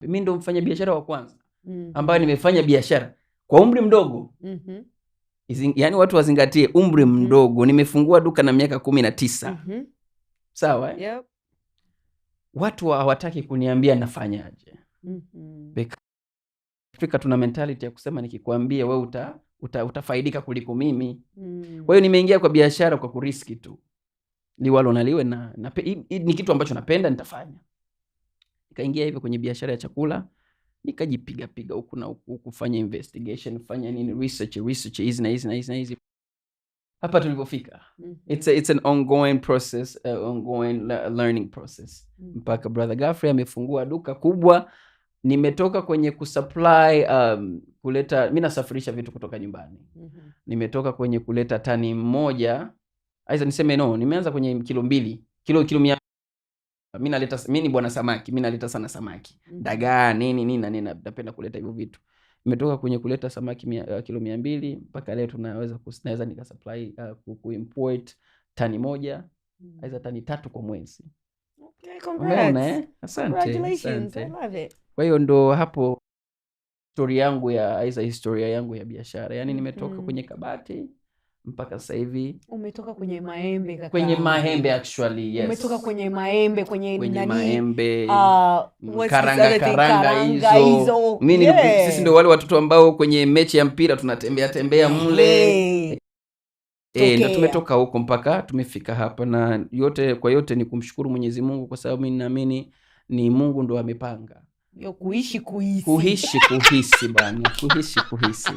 Mi ndo mfanya biashara wa kwanza ambayo nimefanya biashara kwa umri mdogo. Yaani watu wazingatie umri mdogo. Nimefungua duka na miaka 19. Sawa, eh? Yep. Watu hawataki kuniambia nafanyaje. Afrika tuna mentality ya kusema nikikwambia we utafaidika kuliko mimi. Kwa hiyo nimeingia kwa biashara kwa kurisk tu, liwalo na liwe, na ni kitu ambacho napenda, nitafanya. Nikaingia hivyo kwenye biashara ya chakula, nikajipiga piga huku na huku, kufanya investigation, fanya nini, research, research, hizi na hizi na hizi na hizi, hapa tulipofika. It's an ongoing process, ongoing learning process mpaka Brother Godfrey amefungua duka kubwa. Nimetoka kwenye kusupply, kuleta, mi nasafirisha vitu kutoka nyumbani. Nimetoka kwenye kuleta tani moja, aidha niseme no, nimeanza kwenye kilo 2, kilo 100. Mi naleta, mi ni bwana samaki, mi naleta sana samaki, dagaa, nini nini na nini, napenda kuleta hivyo vitu. Nimetoka kwenye kuleta samaki kilo 200 mpaka leo naweza nikasupply, kuimport tani 1, aidha tani 3 kwa mwezi. Okay, congrats. Umeona, eh? Asante, Congratulations. asante. I love it. Kwa hiyo ndo hapo story yangu ya, aidha historia yangu ya biashara, yaani nimetoka kwenye kabati mpaka sasa hivi. Umetoka kwenye maembe, kaka. Kwenye maembe, actually, yes. Umetoka kwenye maembe, kwenye Kwenye nani, maembe, what's this karanga, other thing? Karanga Karanga hizo. hizo. Sisi ndo wale watoto ambao kwenye mechi ya mpira tunatembea tembea mle. Ndo tumetoka huko mpaka tumefika hapa, na yote kwa yote ni kumshukuru Mwenyezi Mungu, kwa sababu mimi naamini ni Mungu ndo amepanga. Yo, kuishi kuhisi. Kuishi kuhisi bana, kuishi kuhisi.